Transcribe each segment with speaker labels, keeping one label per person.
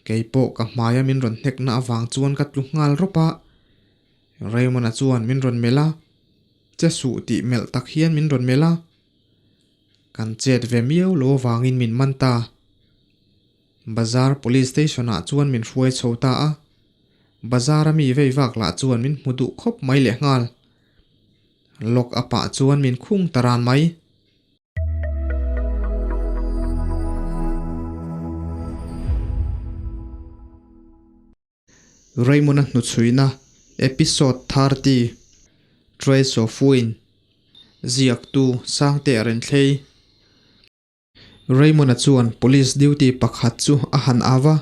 Speaker 1: Keipawh ka hmaia min rawn hnekna avang chuan ka tlu nghal rawp a. Raymond-a chuan min rawn melh a, che suh tih melh tak hian min rawn melh a. Kan chet ve miau lo avangin min man ta. Bazar Police Station ah chuan min hruai chho ta a. Bazar a mi vei vak lah chuan min hmu duh khawp mai lehnghal. Lock up ah chuan min khung ta ran mai. Raymond-a hnuchhuina Episode 30, Trace of Wind, Ziaktu Sangte a renthlei. Raymond-a chuan police duty pakhat chu a han au a,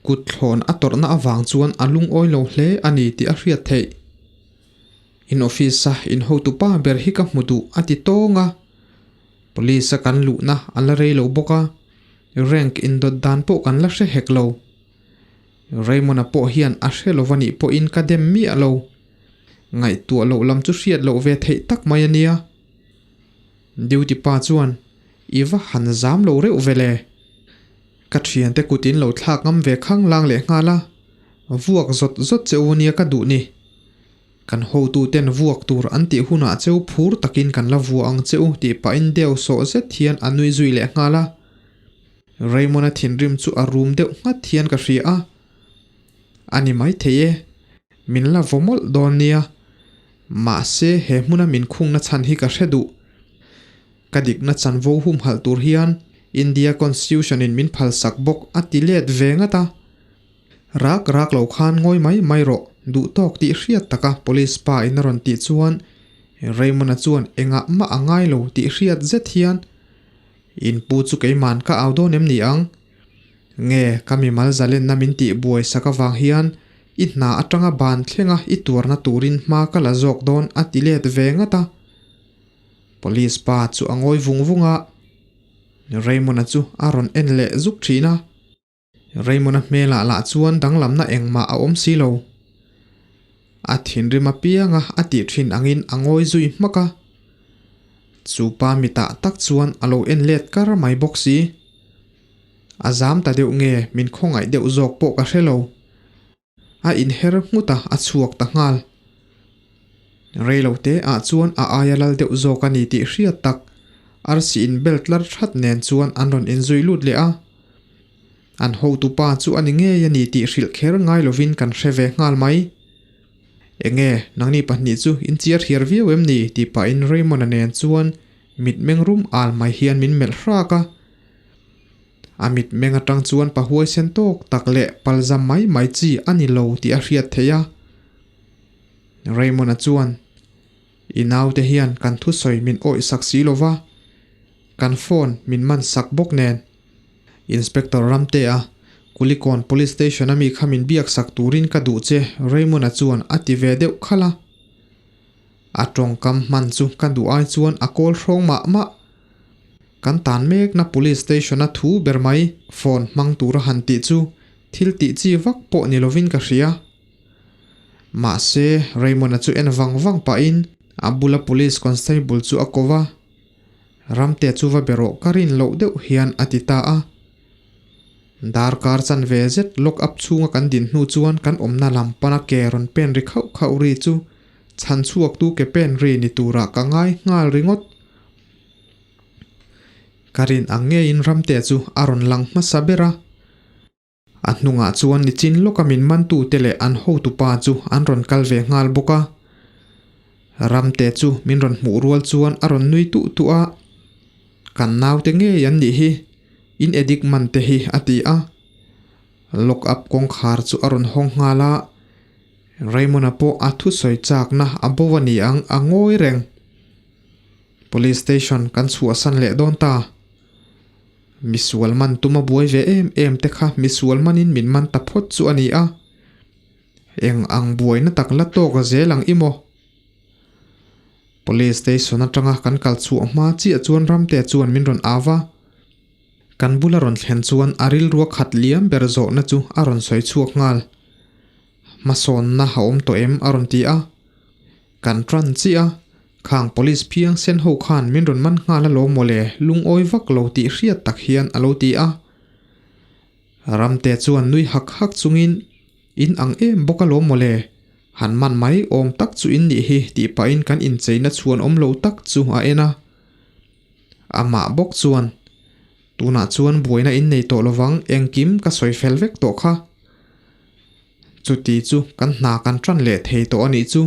Speaker 1: kut thlawn a tawrhna avang chuan a lungawi lo hle a ni tih a hriat theih. In office-a in hotupa ber hi ka hmu duh a ti tawng a, police-a kan luhna a la rei lo bawk a, rank indawt dan pawh kan la hre hek lo. Raymond-a pawh hian a hre lo va nih pawhin ka dem miah lo. Ngaihtuah loh lam chu hriat loh ve theih tak mai a nia. Duty pa chuan, I va han zam lo reuh ve le. Ka thiante kut in lo thlak ngam ve khang lang leh nghal a, vuak zawt zawt che u nia ka duh ni. Kan hotuten vuak tur an tih hunah cheu phur takin kan la vuah ang che u tih pahin deuh sawh zet hian a nui zui leh nghal a. Raymond-a thinrim chu a rum deuh nghat hian ka hria a, A ni maithei e, min la vaw mawlh dawn nia. Mahse he hmuna min khungna chhan hi ka hre duh. Ka dikna chanvo humhalh tur hian India Constitution-in min phalsak bawk a ti let ve ngat a. Rak rak lo khan ngawi mai mai rawh, duh tawk tih hriat taka police pa in a rawn tih chuan Raymond-a chuan engah mah a ngai lo tih hriat zet hian In pu chu keiman ka au dawn em ni ang? Nge ka mimal zalenna min tih buai sak avang hian i hna atanga ban thlenga i tuarna turin hma ka la zawk dawn a ti let ve ngat a. Police pa chu a ngawi vung vung a, Raymond-a chu a rawn en leh zuk thin a. Raymond-a hmelah lah chuan danglamna engmah a awm si lo. A thinrim apianga a tih thin angin a ngawi zui hmak a. Chu pa mitah tak chuan a lo en let kar mai bawk si. A zam ta deuh nge min khawngaih deuh zawk pawh ka hre lo. A inher nghut a, a chhuak ta nghal. Reilote ah chuan a aia lal deuh zawk a ni tih hriat tak, arsi in belt lar that nen chuan an rawn inzui lut leh a. An hotupa chu a ni ngei a ni tih hrilh kher ngai lovin kan hre ve nghal mai. Enge, nangni pahnih chu in chiar hiar viau em ni? tih pahin Raymond-a nen chuan mitmeng rum al mai hian min melh hrak a. A mitmeng atang chuan pa huaisen tawk tak leh palzam mai mai chi a ni lo tih a hriat theih a. Raymond-a chuan, I naute hian kan thusawi min awih sak si lo va, kan phone min man sak bawk nen. Inspector Ramtea, Kulikawn Police Station a mi kha min biak sak turin ka duh che Raymond-a chuan a ti ve deuh khalh a. A tawngkam hman chu ka duh ai chuan a kawl hrawng mah mah. Kan tan mekna Police Station a thu ber mai phone hmang tura han tih chu thil tih chi vak pawh ni lovin ka hria. Mahse, Raymond-a chu en vang vang pahin a bula Police Constable chu a ko va, Ramte chu va be rawh ka rin loh deuh hian a ti ta a. Darkar chanve zet lock up chhunga kan din hnu chuan kan awmna lam pana ke rawn pen ri khauh khauh ri chu chhan chhuaktu ke pen ri ni turah ka ngai nghal ringawt. Ka rin ang ngeiin Ramte chu a rawn lang hmasa ber a. A hnungah chuan nichin lawka min mantute leh an hotupa chu an rawn kal ve nghal bawk a. Ramte chu min rawn hmuh rual chuan a rawn nui tuh tuh a, Kan naute ngei an nih hi, in edik man te hi a ti a. Lock up kawngkhar chu a rawn hawng nghal a. Raymond-a pawh a thusawi chakna a bo a ni ang a ngawi reng. Police station kan chhuahsan leh dawn ta. Misual man tuma buai ve em em te kha misual manin min man ta phawt chu a ni a. Eng ang buaina tak la tawk zel ang i maw? Police station atanga kan kal chhuah hma chiah chuan Ramte chuan min rawn au va. Kan bula rawn thlen chuan a rilrua khat liam ber zawhna chu a rawn sawi chhuak nghal. Hmasawnna a awm tawh em? a rawn ti a. Kan tan chiah a, khang police phiang sen ho khan min rawn man nghal alawm mawle, lungawi vak lo tih hriat tak hian a lo ti a. Ramte chuan nui hak hak chungin, In ang em bawk alawm mawle, han man mai awm tak chu in nih hi tih pahin kan incheina chhuan awm lo tak chu a en a. Amah bawk chuan, Tunah chuan buaina in nei tawh lovang, engkim ka sawi fel vek tawh kha. Chuti chu kan hna kan tan leh thei tawh a nih chu.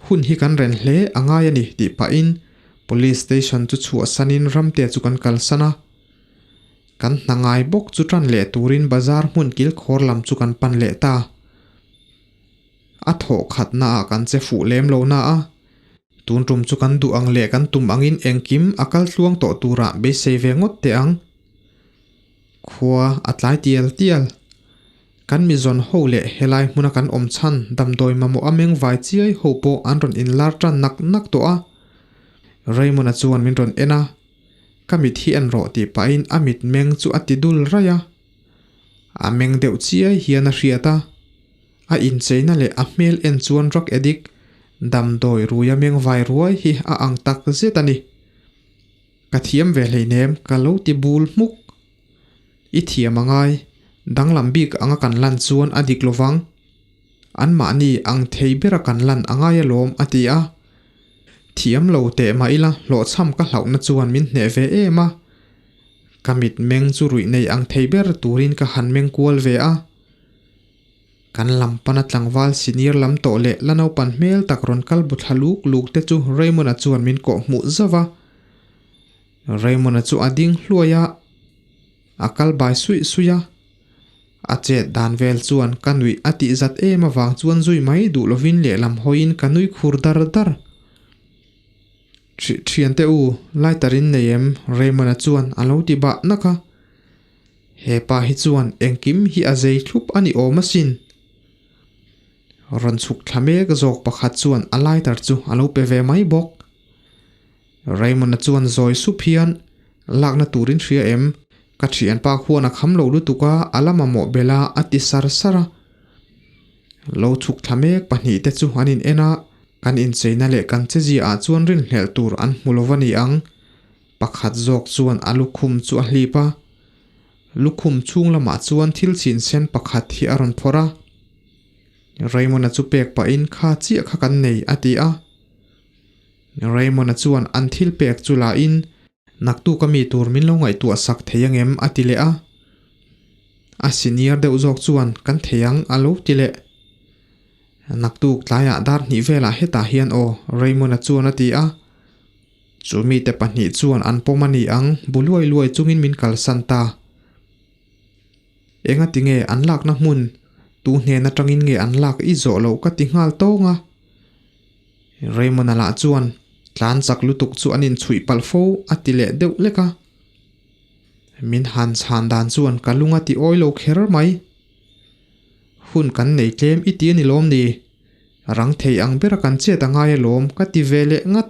Speaker 1: Hun hi kan ren hle a ngai a ni tih pahin Police Station chu chhuahsanin Ramte chu kan kalsan a. Kan hna ngai bawk chu tan leh turin bazar hmun kilkhawr lam chu kan pan leh ta. A thawh khatnaah kan che fuh lem lo na a, tun tum chu kan duh ang leh kan tum angin engkim a kal tluang tawh turah beisei ve ngawt teh ang. Khua a tlai tial tial. Kan mizawn ho leh helai hmuna kan awm chhan damdawi mamawh a meng vai chiai ho pawh an rawn inlar tan nak nak tawh a. Raymond-a chuan min rawn en a. Ka mit hi en rawh tih pahin a mit meng chu a ti dul raih a. A meng deuh chiai hian a hriat a. A incheina leh a hmel en chuan drug addict, damdawi ruia meng vai ruai hi a ang tak zet a ni. Ka thiam ve hleinem ka lo ti bul hmuk. I thiam a ngai, danglam bik anga kan lan chuan a dik lovang. Anmahni ang thei bera kan lan a ngai alawm a ti a. Thiam lo teh mah ila hlawhchham ka hlauhna chuan min hneh ve em a. Ka mit meng chu ruih nei ang thei ber turin ka han meng kual ve a. Kan lam pana tlangval senior lam tawh leh la naupan hmel tak rawn kal bu thla luk luk te chu Raymond-a chuan min kawh hmuh zauh a. Raymond-a chu a ding hluai a, a kal bai suih suih a. A chet dan vel chuan ka nuih a tih zat em avang chuan zui mai duh lovin lehlam hawiin ka nui khur dar dar. Ṭhi ṭhiante u, lighter in nei em? Raymond-a chuan a lo ti bah nak a. He pa hi chuan engkim hi a zei thlup a ni awm asin. Rawn chhuk thla mek zawk pakhat chuan a lighter chu a lo pe ve mai bawk. Raymond-a chuan zawi sup hian, Lakna turin hria em? Ka thianpa khuan a kham lo lutuk a, a la mamawh belh a, a ti sar sar a. Lo chhuk thla mek pahnihte chu an in en a, kan incheina leh kan chezia ah chuan rinhlelh tur an hmu lo va ni ang. Pakhat zawk chuan a lukhum chu a hlip a, lukhum chhung lamah chuan thil chhin sen pakhat hi a rawn phawrh a. Raymond-a chu pek pahin kha chiah kha kan nei a ti a. Raymond-a chuan an thil pek chu la in naktuk a mi tur min lo ngaihtuah sak thei angem a ti leh a. A senior deuh zawk chuan kan thei ang a lo ti leh. Naktuk tlaiah dar hnih velah hetah hian aw Raymond-a chuan a ti a. Chu mite pahnih chuan an pawm a ni ang, bu luai luai chungin min kalsan ta. Enga tinge an lakna hmun, tu hnen atangin nge an lak i zawh loh ka ti nghal tawng a. Raymond-a lah chuan tlan chak lutuk chu an inchhuih palh fo a ti leh deuh lek a. Min han chhan dan chuan ka lung a ti awi lo kher mai. Hun kan nei tlem i ti a ni lawm ni? Rang thei ang bera kan chet a ngai alawm ka ti ve leh ngat.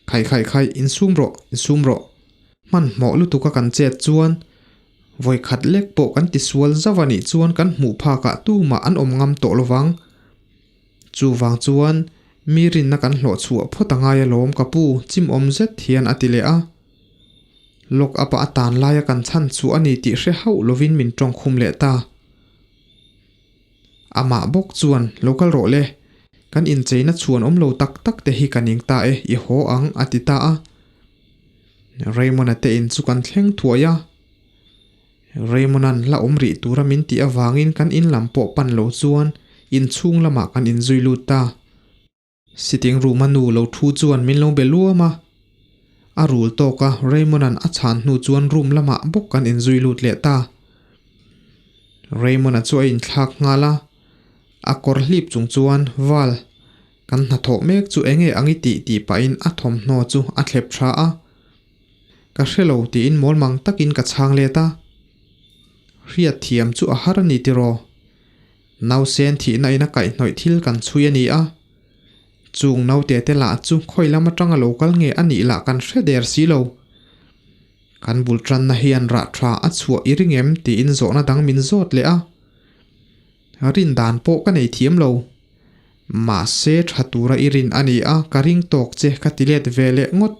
Speaker 1: Khaih khaih khaih, insum rawh, insum rawh. Hmanhmawh lutuka kan chet chuan vawi khat lek pawh kan ti sual zauh a nih chuan kan hmuh phakah tumah an awm ngam tawh lovang. Chuvang chuan mi rinna kan hlawh chhuah phawt a ngai alawm ka pu chimawm zet hian a ti leh a. Lock up-a a tan laia kan chhan chhuah a ni tih hre hauh lovin min tawngkhum leh ta. Amah bawk chuan, Lo kal rawh le, kan incheina chhuan awm lo tak tak te hi ka ning ta e, i haw ang, a ti ta a. Raymond-a te in chu kan thleng thuai a. Raymond-a'n la awm rih tura min tih avangin kan in lam pawh pan lo chuan inchhung lamah kan inzui lut ta. Sitting room a nu lo thu chuan min lo be luam a, a rul tawk a Raymond-a'n a chhan hnu chuan room lamah bawk kan inzui lut leh ta. Raymond-a chu a inthlak nghal a, a kawr hlip chung chuan Val, kan hnathawh mek chu enge ang i tih tih pahin a thawmhnaw chu a thlep tha a. Ka hre lo tiin mawlmang takin ka chhang let a. Hriat thiam chu a har a ni tiraw? Nausen thihna in a kaihhnawih thil kan chhui a ni a. Chung naute te lah chu khawi lam atanga lo kal nge a nih lah kan hre der si lo. Kan bul tanna hian rah tha a chhuah i ring em tiin zawhna dang min zawt leh a. Rin dan pawh ka nei thiam lo. Mahse tha tura i rin a ni a ka ring tawk che ka ti let ve leh ngawt.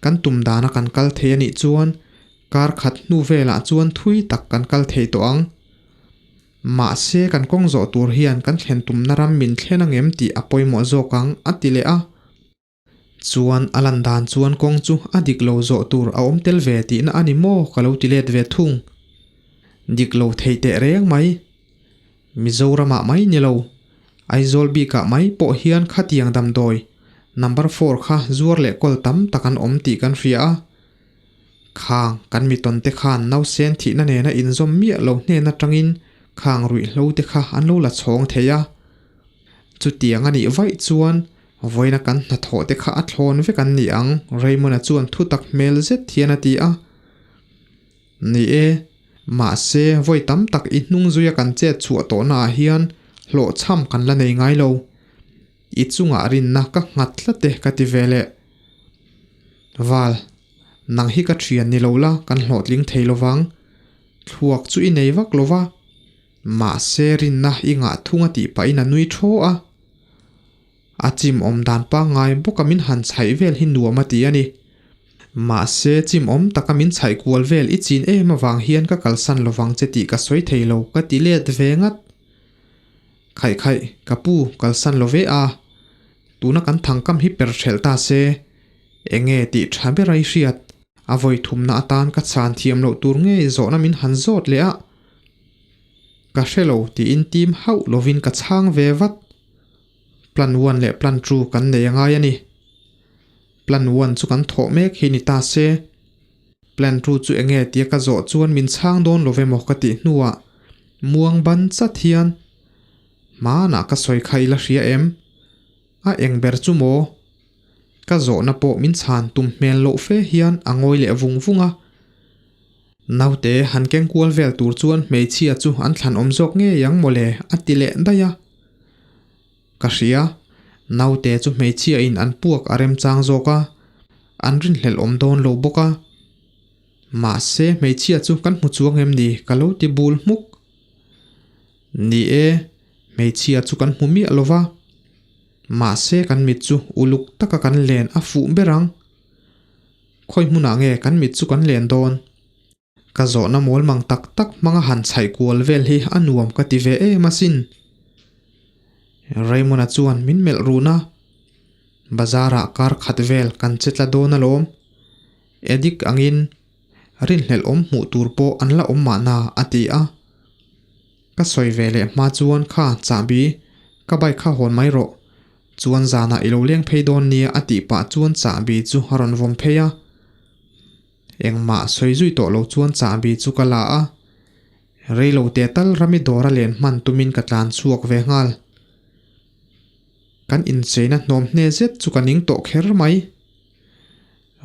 Speaker 1: Kan tum dana kan kal thei a nih chuan. Kar khat hnu velah chuan thui tak kan kal thei tawh ang. Mahse kan kawng zawh tur hian kan thlen tumna ram min thlen angem tih a pawimawh zawk ang, a ti leh a. Chuan a lan dan chuan kawng chu a dik lo zawh tur a awm tel ve tihna a ni maw ka lo ti let ve thung. Dik lo thei teh reng mai. Mizoramah mai ni lo, Aizawl bikah mai pawh hian khatiang damdawi number four kha zuar leh kawl tam tak an awm tih kan hria a. Khang kan mi tawn te khan nausen thihna nena inzawm miah lo hnen atangin khang ruihhlo te kha an lo la chhawng thei a. Chutiang a nih vaih chuan vawiina kan hnathawh te kha a thlawn vek an ni ang, Raymond-a chuan thutak hmel zet hian a ti a. Ni e, mahse vawi tam tak i hnung zuia kan chet chhuah tawhnaah hian hlawhchham kan la nei ngai lo. I chungah rinna ka nghat tlat e ka ti ve leh. Val, nang hi ka thian ni lo la kan hlawhtling thei lovang. Thluak chu i nei vak lo va. Mahse rinna i ngah thung a tih pahin a nui thaw a. A chim awm dan pangngai bawka min han chhaih vel hi nuam a ti a ni. Mahse chim awm taka min chhaih kual vel i chin em avang hian ka kalsan lovang che tih ka sawi thei lo ka ti let ve ngat. Khaih khaih, ka pu kalsan lo ve a, tuna kan thangkam hi per hrelh ta se, enge tih tha ber a i hriat? A vawi thumna atan ka chhan thiam loh tur ngei zawhna min han zawt leh a, ka hre lo tiin tim hauh lovin ka chhang ve vat. Plan one leh plan two kan nei a ngai a ni. Plan one chu kan thawh mek hi ni ta se, Plan two chu enge tia ka zawh chuan min chhang dawn lo ve maw ka tih hnuah muang ban chat hian hmanah ka sawi kha ila hria em? A eng ber chu maw? Ka zawhna pawh min chhan tum hmel loh fe hian a ngawi leh vung vung a. Naute han keng kual vel tur chuan hmeichhia chu an thlan awm zawk ngei ang mawle a ti leh daih a. Ka hria, naute chu hmeichhia in an puak a remchang zawk a, an rinhlelh awm dawn lo bawk a. Mahse hmeichhia chu kan hmu chuang em ni ka lo ti bul hmuk. Ni e, hmeichhia chu kan hmu miah lo va. Mahse kan mit chu uluk taka kan len a fuh ber ang. Khawi hmunah nge kan mit chu kan len dawn? Ka zawhna mawl mang tak tak hmanga han chhaih kual vel hi a nuam ka ti ve em asin. Raymond-a chuan min melh run a, Bazar-ah kar khat vel kan che tla dawn alawm. Edik angin rinhlelh awm hmuh tur pawh an la awm mahna a ti a. Ka sawi ve leh hma chuan kha chahbi ka bike kha hawn mai rawh. Chuan zanah i lo leng phei dawn nia a tih pah chuan chahbi chu a rawn vawm phei a. Engmah sawi zui tawh lo chuan chahbi chu ka la a, reilo te tal rami dawra len hman tumin ka tlan chhuak ve nghal. Kan incheina hnawm hne zet chu ka ning tawh kher mai.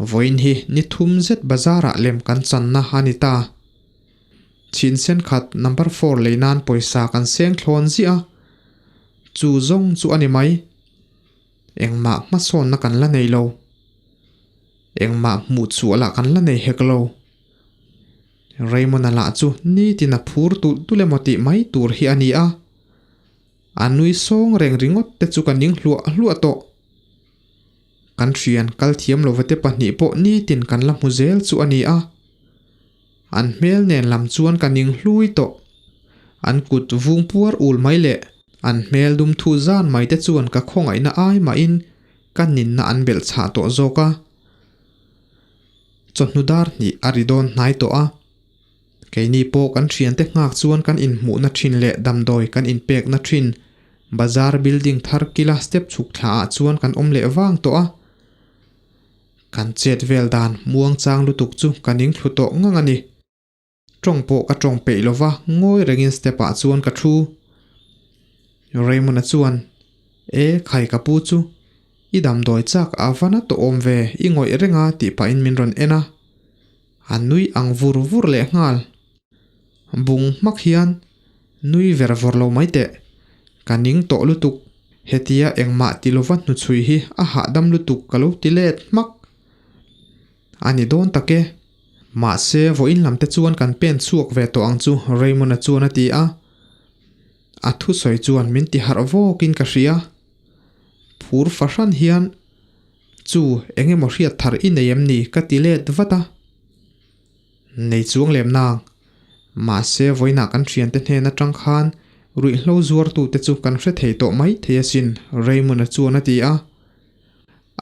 Speaker 1: Vawiin hi ni thum zet bazarah lem kan channa a ni ta. Chhinsen khat number four lei nan pawisa kan seng thlawn ziah a, chu zawng chu a ni mai. Engmah hmasawnna kan la nei lo. Engmah hmuh chhuah lah kan la nei hek lo. Raymond-a lah chu nitin a phur tulh tulh emaw tih mai tur hi a ni a. A nui sawng reng ringawt te chu ka ning hluah hluah tawh. Kan thian kal thiam lova te pahnih pawh nitin kan la hmu zel chu a ni a. An hmel nen lam chuan ka ning hlui tawh. An kut vung puar ul mai leh an hmel dum thu zan mai te chuan ka khawngaihna ai mahin ka ninna an belh chhah tawh zawk a. Chawhnu dar hnih a ri dawn hnai tawh a. Keini pawh kan thiante nghak chuan kan inhmuhna thin leh damdawi kan inpekna thin bazar building thar kila step chhuk thla ah chuan kan awm leh vang tawh a. Kan chet vel dan muang chang lutuk chu ka ning thlu tawh ngang a ni. Tawng pawh ka tawng peih lova ngawi rengin step ah chuan ka thu. Raymond-a chuan, E khai ka pu chu, i damdawi chak a va na tawh awm ve, i ngawih reng a tih pahin min rawn en a. A nui ang vur vur leh nghal. Bung hmak hian nui ver vawr lo mai teh. Ka ning tawh lutuk, hetia engmah ti lova hnuchhui hi a hahdam lutuk ka lo ti let hmak. A ni dawn tak e. Mahse, vawiin lam te chuan kan pen chhuak ve tawh ang chu Raymond-a chuan a ti a. A thusawi chuan min ti harh vawkin ka hria. Phur fahran hian, Chu, eng emaw hriat thar i nei em ni? ka ti let vat a. Nei chuang lem nang. Mahse vawiinah kan thiante hnen atang khan ruihhlo zuartute chu kan hre thei tawh mai thei asin, Raymond-a chuan a ti a.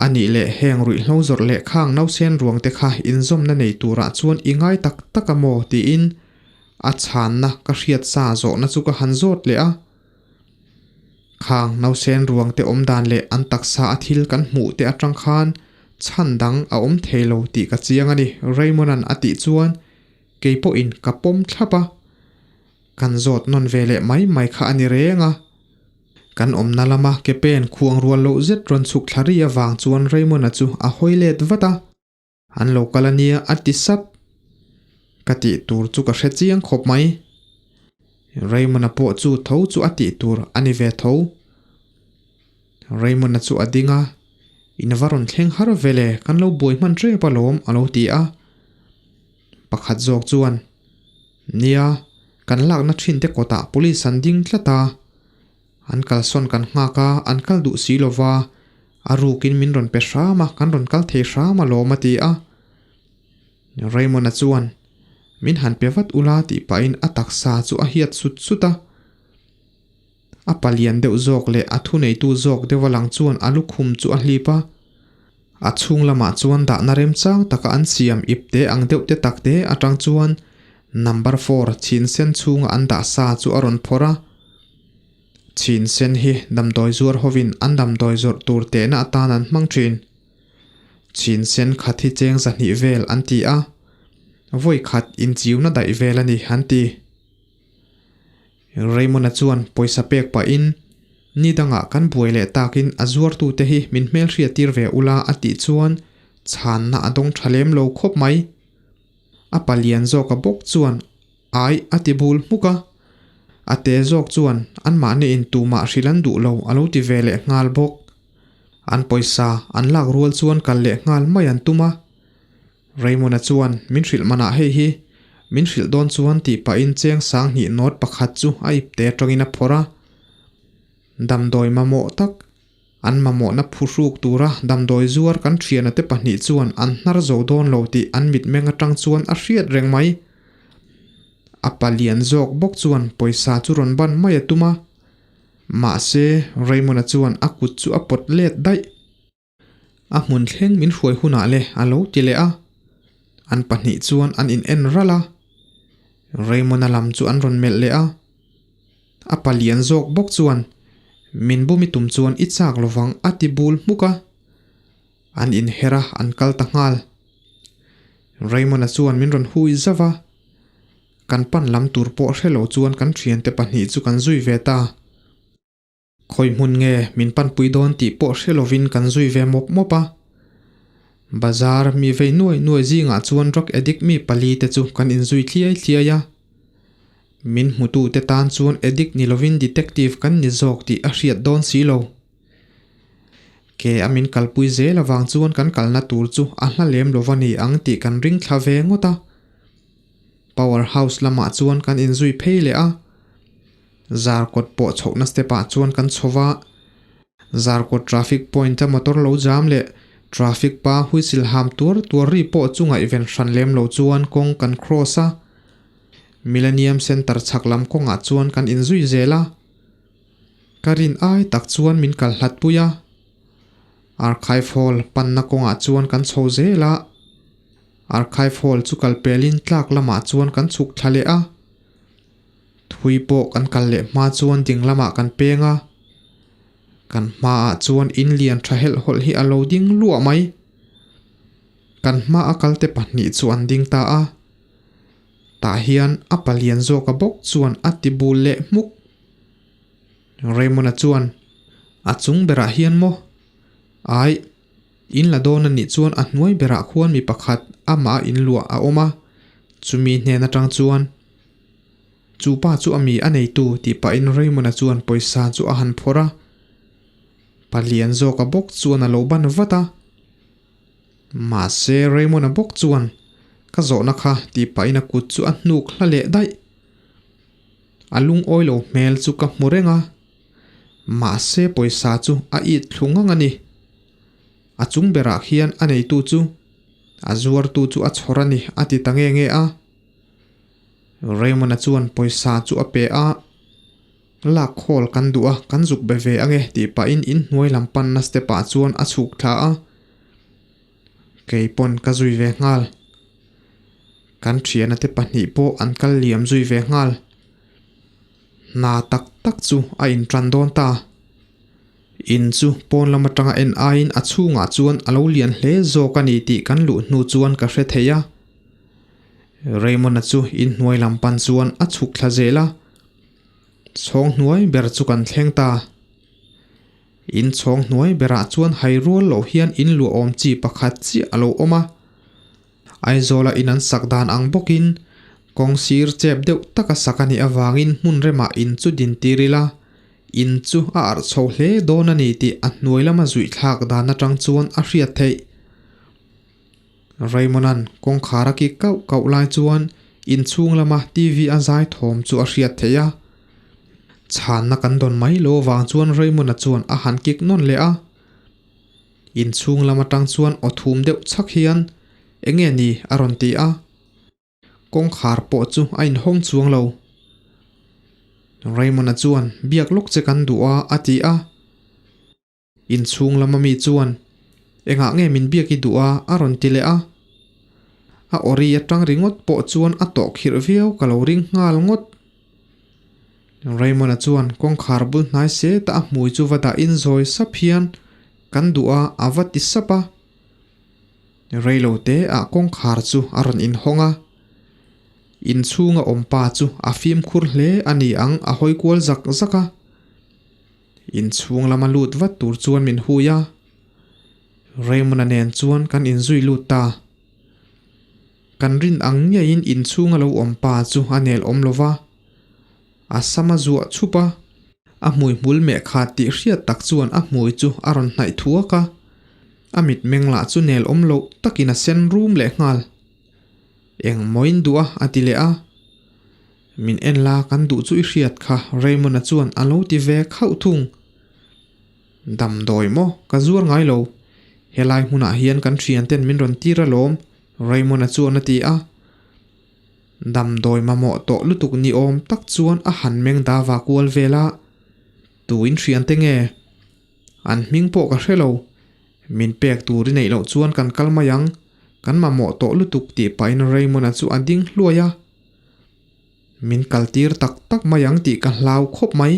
Speaker 1: A nih leh heng ruihhlo zawrh leh khang nausen ruang te kha inzawmna nei turah chuan i ngai tak tak a maw tiin a chhanna ka hriat sa zawhna chu ka han zawt leh a. Khang nausen ruang te awm dan leh an taksa a thil kan hmuh te atang khan chhan dang a awm thei lo tih ka chiang a ni, Raymond-a'n a tih chuan kei pawhin ka pawm thlap a. Kan zawt nawn ve leh mai mai kha a ni reng a. Kan awmna lama ke pen khuang rual loh zet rawn chhuk thla ri avang chuan Raymond-a chu a hawi let vat a. An lo kal a nia a ti sap. Ka tih tur chu ka hre chiang khawp mai. Raymond-a pawh chu tho chu a tih tur a ni ve tho. Raymond-a chu a ding a, In va rawn thleng har vele kan lo buai hman tep alawm a lo ti a. Pakhat zawk chuan, Nia, kan lakna thin te kawtah police an ding tlat a. An kalsawn kan nghak a, an kal duh si lo va, a rukin min rawn pe hram a, kan rawn kal thei hram alawm a ti a. Raymond-a chuan, Min han pe vat ula tih pahin a taksa chu a hiat sut sut a. A palian deuh zawk leh a thuneitu zawk deuh a lang chuan a lukhum chu a hlip a. A chhung lamah chuan dahna remchang taka an siam ipte ang deuh te takte atang chuan number four chhin sen chhunga an dah sa chu a rawn phawrh a. Chhin sen hi damdawi zuar hovin an damdawi zawrh tur tehna atan an hmang thin. Chhin sen khat hi cheng zahnih vel an ti a, vawi khat inchiuna daih vel a ni an ti. Raymond-a chuan pawisa pek pahin, Ni dangah kan buai leh takin a zuartute hi min hmelhriattir ve ula a tih chuan chhanna a dawng tha lem lo khawp mai. A palian zawka bawk chuan ai a ti bul hmuk a, a te zawk chuan anmahni in tumah hrilh an duh lo a lo ti ve leh nghal bawk. An pawisa an lak rual chuan kal leh nghal mai an tum a. Raymond-a chuan min hrilh manah hei hi min hrilh dawn chuan tih pahin cheng sanghnih note pakhat chu a ipte atangin a phawrh a. Damdawi mamawh tak, an mamawhna phuhruk tura damdawi zuar kan thiana te pahnih chuan an hnar zo dawn lo tih an mitmeng atang chuan a hriat reng mai. A palian zawk bawk chuan pawisa chu rawn ban mai a tum a. Mahse, Raymond-a chuan a kut chu a pawt let daih. A hmun thleng min hruai hunah le a lo ti leh a, an pahnih chuan an in en ralh a, Raymond-a lam chu an rawn melh leh a, a palian zawk bawk chuan min bumi tum chuan i chak lovang a ti bul hmuk a, an inher a an kal ta nghal. Raymond-a chuan min rawn hui zauh a, kan pan lam tur pawh hre lo chuan kan thiante pahnih chu kan zui ve ta. Khawi hmun nge min panpui dawn tih pawh hre lovin kan zui ve mawp mawp a. Bazar mi vei nuai nuai zingah chuan drug addict mi pali te chu kan inzui thliai thliai a. Min hmutu te tan chuan addict ni lovin detective kan ni zawk tih a hriat dawn si lo. Ke a min kalpui zel avang chuan kan kalna tur chu a hla lem lova ni ang tih kan ring thla ve ngawt a. Power house lamah chuan kan inzui phei leh a. Zarkawt pawh chhohna step ah chuan kan chho va, Zarkawt traffic point a motor lo jam leh traffic pa whistle ham tuar tuar ri pawh chu ngaihven hran lem lo chuan kawng kan cross a, Millennium Centre chhak lam kawngah chuan kan inzui zel a, ka rin ai tak chuan min kal hlat pui a, Archive Hall panna kawngah chuan kan chho zel a, Archive Hall chu kal pelin tlak lamah chuan kan chhuk thla leh a. Thui pawh kan kal leh hma chuan ding lamah kan peng a, kan hmaah chuan in lian tha helh hawlh hi a lo ding luah mai. Kan hma a kalte pahnih chu an ding ta a, tah hian a palian zawka bawk chuan a ti bul leh hmuk. Raymond-a chuan, A chung berah hian maw? Aih, in la dawn a nih chuan a hnuai berah khuan mi pakhat amah a inluah a awm a, chumi hnen atang chuan Chu pa chu a mi a neitu tih pahin Raymond-a chuan pawisa chu a han phawrh a, palian zawka bawk chuan a lo ban vat a. Mahse Raymond-a bawk chuan ka zawhna kha tih pahin a kut chu a hnuk hla leh daih. A lungawi lo hmel chu ka hmu reng a, mahse pawisa chu a it thlu ngang a ni. A chung berah khian a neitu chu a zuartu chu a chhawr a ni a ti ta nge nge a. Raymond-a chuan pawisa chu a pe a, Lak khawl kan duh a, kan zuk be ve ange tih pahin inhnuai lam panna step ah chuan a chhuk thla a. Kei pawn ka zui ve nghal. Kan thiana te pahnih pawh an kal liam zui ve nghal. Hna tak tak chu a intan dawn ta. In chu pawn lam atanga en aiin a chhungah chuan a lo lian hle zawk a ni tih kan luh hnu chuan ka hre thei a. Raymond-a chu inhnuai lam pan chuan a chhuk thla zel a. Chhawng hnuai ber chu kan thleng ta. In chhawng hnuai berah chuan hai rual loh hian in luah awm chi pakhat chiah a lo awm a. Aizawla in an sak dan ang bawkin kawng sir chep deuh taka sak a nih avangin hmun remah in chu din tir ila, in chu a arh chho hle dawn a ni tih a hnuai lama zuih thlak dan atang chuan a hriat theih. Raymond-a'n kawngkhar a kik kauh kauh lai chuan inchhung lama TV a zai thawm chu a hriat theih a. Chhanna kan dawn mai lo avang chuan Raymond-a chuan a han kik nawn leh a. Inchhung lam atang chuan aw thum deuh chhak hian, Enge ni? a rawn ti a. Kawngkhar pawh chu a inhawng chuang lo. Raymond-a chuan, Biak lawk che kan duh a, a ti a. Inchhung lama mi chuan, Engah nge min biak i duh a? a rawn ti leh a. A awri atang ringawt pawh chuan a tawh khirh viau ka lo ring nghal ngawt. Raymond-a chuan kawngkhar bul hnai se ta a hmui chu va dah in zawi sap hian kan duh a, a va ti sap a. Reilo te ah kawngkhar chu a rawn inhawng a. Inchhunga awm pa chu a fimkhur hle a ni ang a hawi kual zak zak a. Inchhung lama lut vat tur chuan min hui a. Raymond-a nen chuan kan inzui lut ta. Kan rin ang ngeiin inchhunga lo awm pa chu a nel awm lo va, a sam a zuah chhup a, a hmui hmul meh khat tih hriat tak chuan a hmui chu a rawn hnaih thuak a, a mitmeng lah chu nel awm loh takin a sen rum leh nghal. Eng mawiin duh a a ti leh a. Min en la kan duh chu i hriat kha Raymond-a chuan a lo ti ve khauh thung. Damdawi maw? Ka zuar ngai lo. Helai hmunah hian kan thianten min rawn tir alawm, Raymond-a chuan a ti a. Damdawi mamawh tawh lutuk ni awm tak chuan a han meng dava kual vel a. Tuin thiante nge? An hming pawh ka hre lo. Min pek tur i neih loh chuan kan kal mai ang. Kan mamawh tawh lutuk tih pahin Raymond-a chu a ding hluai a. Min kaltir tak tak mai ang tih ka hlau khawp mai.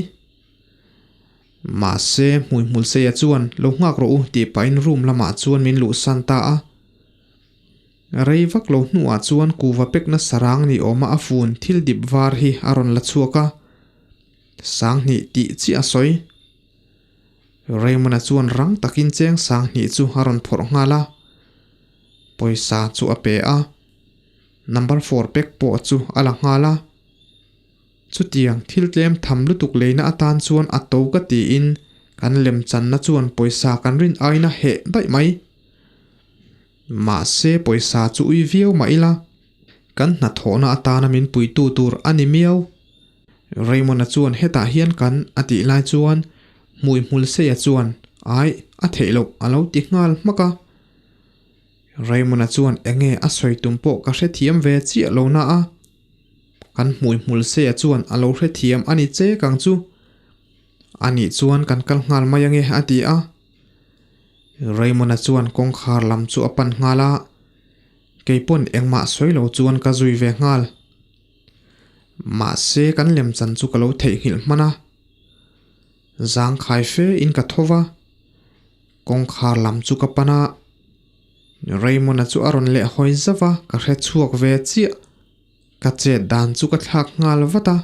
Speaker 1: Mahse, Hmuihmulseia chuan lo nghak rawh u tih pahin room lamah chuan min luhsan ta a. Rei vak lo hnuah chuan kuva pekna sarang ni awma a fun thil dip var hi a rawn la chhuak a. Sanghnih tih chiah a sawi. Raymond-a chuan rang takin cheng sanghnih chu a rawn phawrh nghal a. Pawisa chu a pe a. Number four pek pawh chu a la nghal a. Chutiang thil tlem tham lutuk leina atan chuan a to ka tiin kan lemchanna chuan pawisa kan rin aina heh daih mai. Mahse pawisa chu ui viau mah ila, kan hnathawhna atana min puitu tur a ni miau. Raymond-a chuan hetah hian kan a tih lai chuan hmui hmulseia chuan ai a theih loh a lo ti nghal hmak a. Raymond-a chuan enge a sawi tum pawh ka hrethiam ve chiah lo na a. Kan hmui hmul seia chuan a lo hrethiam a ni che kang chu. A nih chuan kan kal nghal mai ange a ti a. Raymond-a chuan kawngkhar lam chu a pan nghal a, kei pawn engmah sawi lo chuan ka zui ve nghal. Mahse kan lemchan chu ka lo theihnghilh hman a. Zangkhai fe in ka tho va, kawngkhar lam chu ka pan a. Raymond-a chu a rawn leh hawi zauh a, ka hre chhuak ve chiah. Ka chet dan chu ka thlak nghal vat a.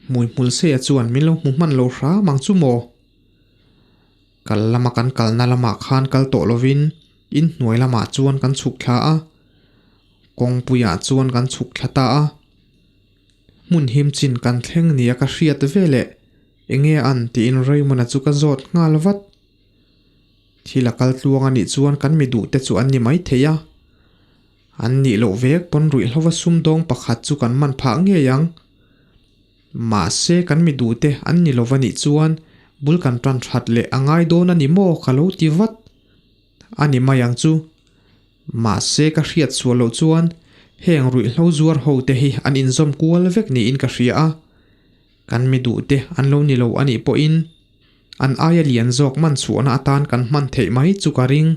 Speaker 1: Hmui hmulseia chuan min lo hmu hman lo hram ang chu maw? Kal lama kan kalna lamah khan kal tawh lovin inhnuai lamah chuan kan chhuk thla a, kawngpuiah chuan kan chhuk thla ta a. Hmun him chin kan thleng nia ka hriat veleh enge an tiin Raymond-a chu ka zawt nghal vat. Thil a kal tluang a nih chuan kan mi duhte chu an ni maithei a. An nih loh vek pawn ruihhlova sumdawng pakhat chu kan man phah ngei ang. Mahse kan mi duhte an ni lova nih chuan bul kan tan that leh a ngai dawn a ni maw ka lo ti vat a ni mai ang chu. Mahse ka hriat sual loh chuan Heng ruihhlo zuar ho te hi an inzawm kual vek niin ka hria a, kan mi duh te an lo ni lo a nih pawhin an aia lian zawk man chhuahna atan kan hman theih mai chu ka ring,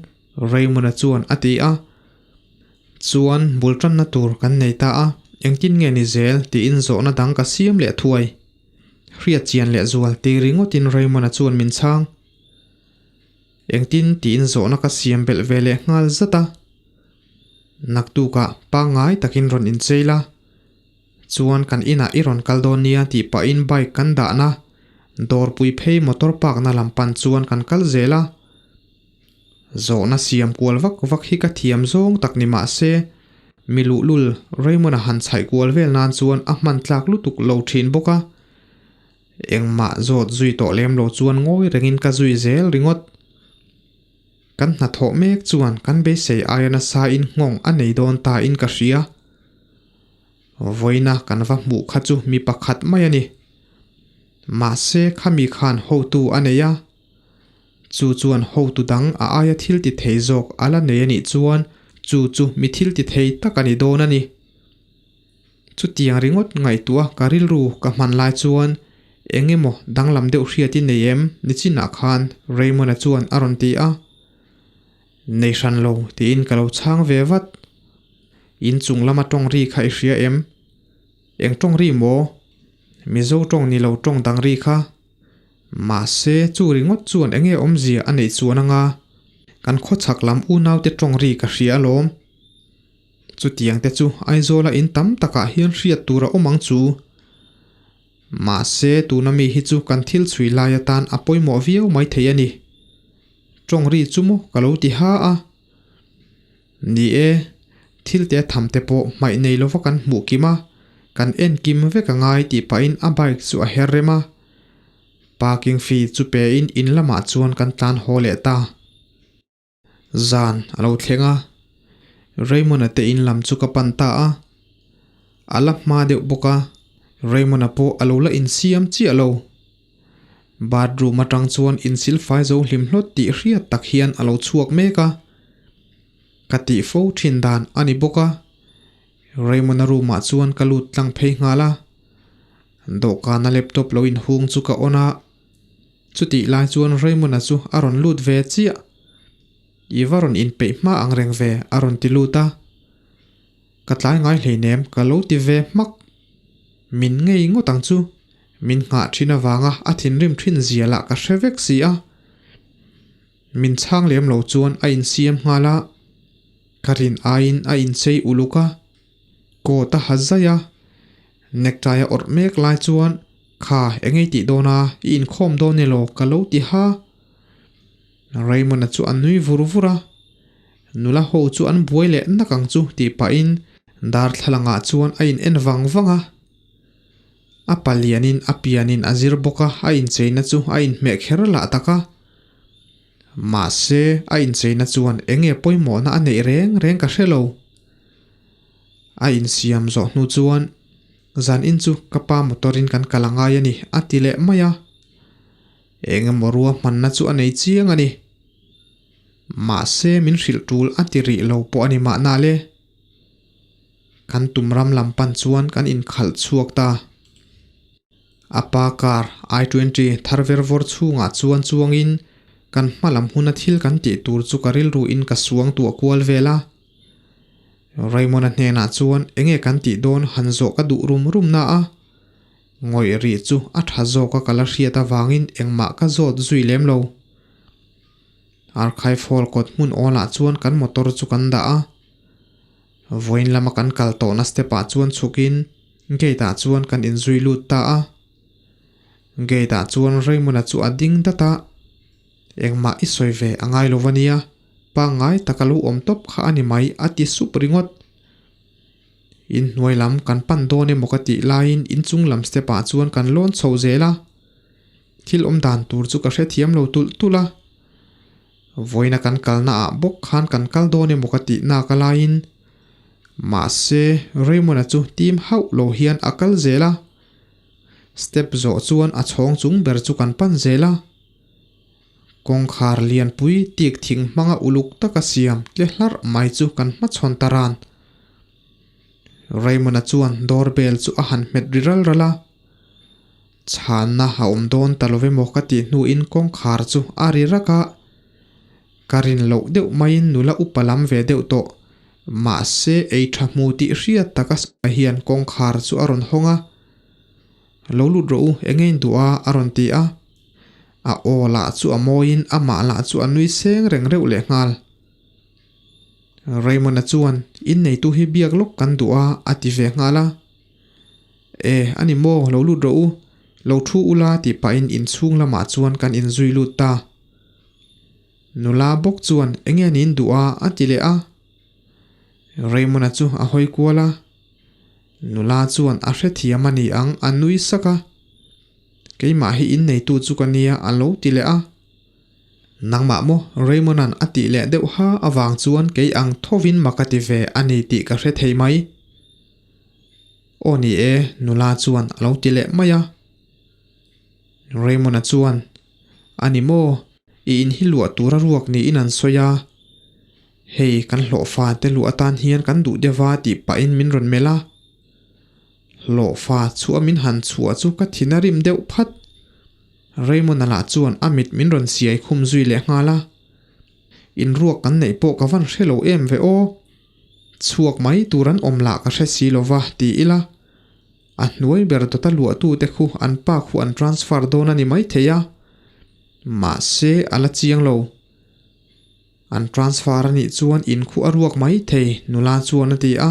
Speaker 1: Raymond-a chuan a ti a. Chuan bul tanna tur kan nei ta a, engtin nge ni zel tiin zawhna dang ka siam leh thuai. Hriat chian leh zual ti ringawtin Raymond-a chuan min chhang. Engtin tiin zawhna ka siam belh ve leh nghal zat a. Naktukah pangngai takin rawn inchei la, chuan kan inah i rawn kal dawn nia tih pahin bike kan dahna dawrpui phei motor park na lam pan chuan kan kal zel a. Zawhna siam kual vak vak hi ka thiam zawng tak ni mah se, mi luhlul Raymond-a han chhaih kual vel nan chuan a hman tlak lutuk lo thin bawk a. Engmah zawt zui tawh lem lo chuan ngawi rengin ka zui zel ringawt. Kan hnathawh mek chuan kan beisei aia nasa in nghawng a nei dawn ta in ka hria. Vawiina kan va hmuh kha chu mi pakhat mai a ni. Mahse khami khan hotu a nei a. Chu chuan hotu dang a aia thil ti thei zawk a la nei a nih chuan chu chu mi thil ti thei tak a ni dawn a ni. Chutiang ringawt ngaihtuah ka rilru ka hman lai chuan eng emaw danglam deuh hriat i nei em nichinah khan Raymond-a chuan a rawn ti a. Nei hran lo tiin ka lo chhang ve vat. In chung lama tawng ri kha i hria em? Eng tawng ri maw? Mizo tawng ni lo tawng dang ri kha. Mahse chu ringawt chuan eng nge awmzia a neih chuan anga kan khawchhak lam unaute tawng ri ka hria alawm. Chutiang te chu Aizawla in tam takah hian hriat tur a awm ang chu. Mahse tuna mi hi chu kan thil chhui lai atan a pawimawh viau mai thei a ni. Tawng ri chu maw ka lo ti ha a. Ni e, thil te tham te pawh hmaih nei lova kan hmuh kim a, kan en kim vek a ngai tih pahin a bike chu a her rem a. Parking fee chu pe in in lamah chuan kan tlan haw leh ta. Zan a lo thleng a, Raymond-a te in lam chu ka pan ta a. A la hma deuh bawk a, Raymond-a pawh a lo la insiam chiah lo. Bathroom atang chuan insilfai zo hlim hlawt tih hriat tak hian a lo chhuak mek a. Ka tih fo thin dan a ni bawk a, Raymond-a room ah chuan ka lut tlang phei nghal a. Dawhkana laptop lo inhung chu ka on a. Chutih lai chuan Raymond-a chu a rawn lut ve chiah. I va rawn inpeih hma ang reng ve a rawn ti lut a. Ka tlai ngai hleinem ka lo ti ve hmak. Min ngei ngawt ang chu. Min nghah thin avanga a thinrim thin zia lah ka hre vek si a. Min chhang lem lo chuan a insiam nghal a. Ka rin aiin a inchei uluk a. Coat a ha zai a. Necktie a awrh mek lai chuan Kha, eng ei tih dawn a, i inkhawm dawn elaw ka lo ti ha. Raymond-a chu a nui vur vur a, nula ho chu an buai leh nak ang chu tih pahin darthlalangah chuan a in en vang vang a. A palianin a pianin a zir bawk a, a incheina chu a inhmeh kher lah tak a. Mahse, a incheina chuan eng nge pawimawhna a neih reng reng ka hre lo. A insiam zawh hnu chuan zan in chu ka pa motor in kan kal a ngai a ni a ti leh mai a. Eng emaw ruahmanna chu a nei chiang a ni. Mahse min hrilh tul a ti rih lo pawh a ni mahna le. Kan tum ram lam pan chuan kan inkhalh chhuak ta. A pa car I 20 thar ver vawr chhungah chuan chuangin kan hma lam huna thil kan tih tur chu ka rilru in ka suang tuah kual vel a. Raymond-a hnenah chuan enge kan tih dawn han zawh ka duh rum rum na a, ngawih rih chu a tha zawk a ka la hriat avangin engmah ka zawt zui lem lo. Archive Hall kawt hmun awlah chuan kan motor chu kan dah a, vawiin lama kan kal tawhna step ah chuan chhukin gate ah chuan kan inzui lut ta a. Gate ah chuan Raymond-a chu a ding dat a, Engmah i sawi ve a ngai lo va nia, pangngai taka lo awm tawp kha a ni mai a ti sup ringawt. Inhnuai lam kan pan dawn emaw ka tih laiin inchung lam step ah chuan kan lawn chho zel a, thil awm dan tur chu ka hrethiam lo tulh tulh a. Vawiina kan kalna ah bawk khan kan kal dawn emaw ka tih nak a laiin mahse Raymond-a chu tim hauh lo hian a kal zel a, step zawh chuan a chhawng chung ber chu kan pan zel a. Kawngkhar lianpui tik thing hmanga uluk taka siam tle hlarh mai chu kan hmachhawn ta ran. Raymond-a chuan door bell chu a han hmet ri ral ral a. Chhanna a awm dawn ta lo emaw ka tih hnuin kawngkhar chu a ri rak a. Ka rin loh deuh maiin nula upa lam ve deuh tawh. Mahse ei tha hmu tih hriat taka hian kawngkhar chu a rawn hawng a. Lo lut rawh u, enge in duh a? a rawn ti a. A aw lah chu a mawiin amah lah chu a nui seng reng reuh lehnghal. Raymond-a chuan, Inneitu hi biak lawk kan duh a, a ti ve nghal a. E, a ni maw, lo lut rawh u, lo thu ula tih pahin inchhung lamah chuan kan inzui lut ta. Nula bawk chuan, Enge niin duh a? a ti leh a. Raymond-a chu a hawi kual a. Nula chuan a hrethiam a ni ang, a nui sak a. Keimah hi inneitu chu ka nia, a lo ti leh a. Nangmah maw? Raymond-a'n a tih leh deuh ha avang chuan kei ang thovin mak a ti ve a ni tih ka hre thei mai. Aw ni e, nula chuan a lo ti leh mai a. Raymond-a chuan, A ni maw, i in hi luah tura ruak niin an sawi a. Hei, kan hlawhfa te luh atan hian kan duh deuh va tih pahin min rawn melh a. Hlawhfa chhuah min han chhuah chu ka thin a rim deuh phat. Raymond-a lah chuan a mit min rawn siai khum zui leh nghal a. Inruak kan neih pawh ka van hre lo em ve aw. Chhuak mai tur an awm lah ka hre si lo va ti ila. A hnuai ber dawta luahtute khu an pa khu an transfer dawn a ni maithei a. Mahse a la chiang lo. An transfer a nih chuan in khu a ruak maithei nula chuan a ti a.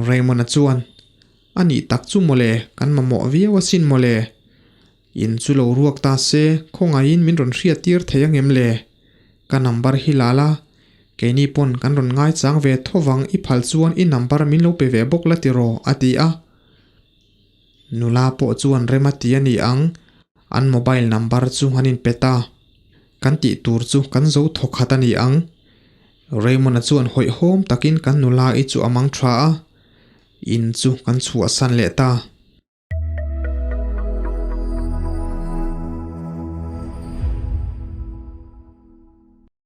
Speaker 1: Raymond-a chuan, A nih tak chu mawle, kan mamawh viau asin mawle. In chu lo ruak ta se, khawngaihin min rawn hriat tir thei angem le? Ka number hi la la, keini pawn kan rawn ngaichang ve thovang i phal chuan i number min lo pe ve bawk la tiraw? a ti a. Nula pawh chuan rem a ti a ni ang, an mobile number chu an inpe ta. Kan tih tur chu kan zo thawkhat a ni ang. Raymond-a chuan hawihhawm takin kan nula-i chu a mang tha a, in chu kan chhuahsan leh ta.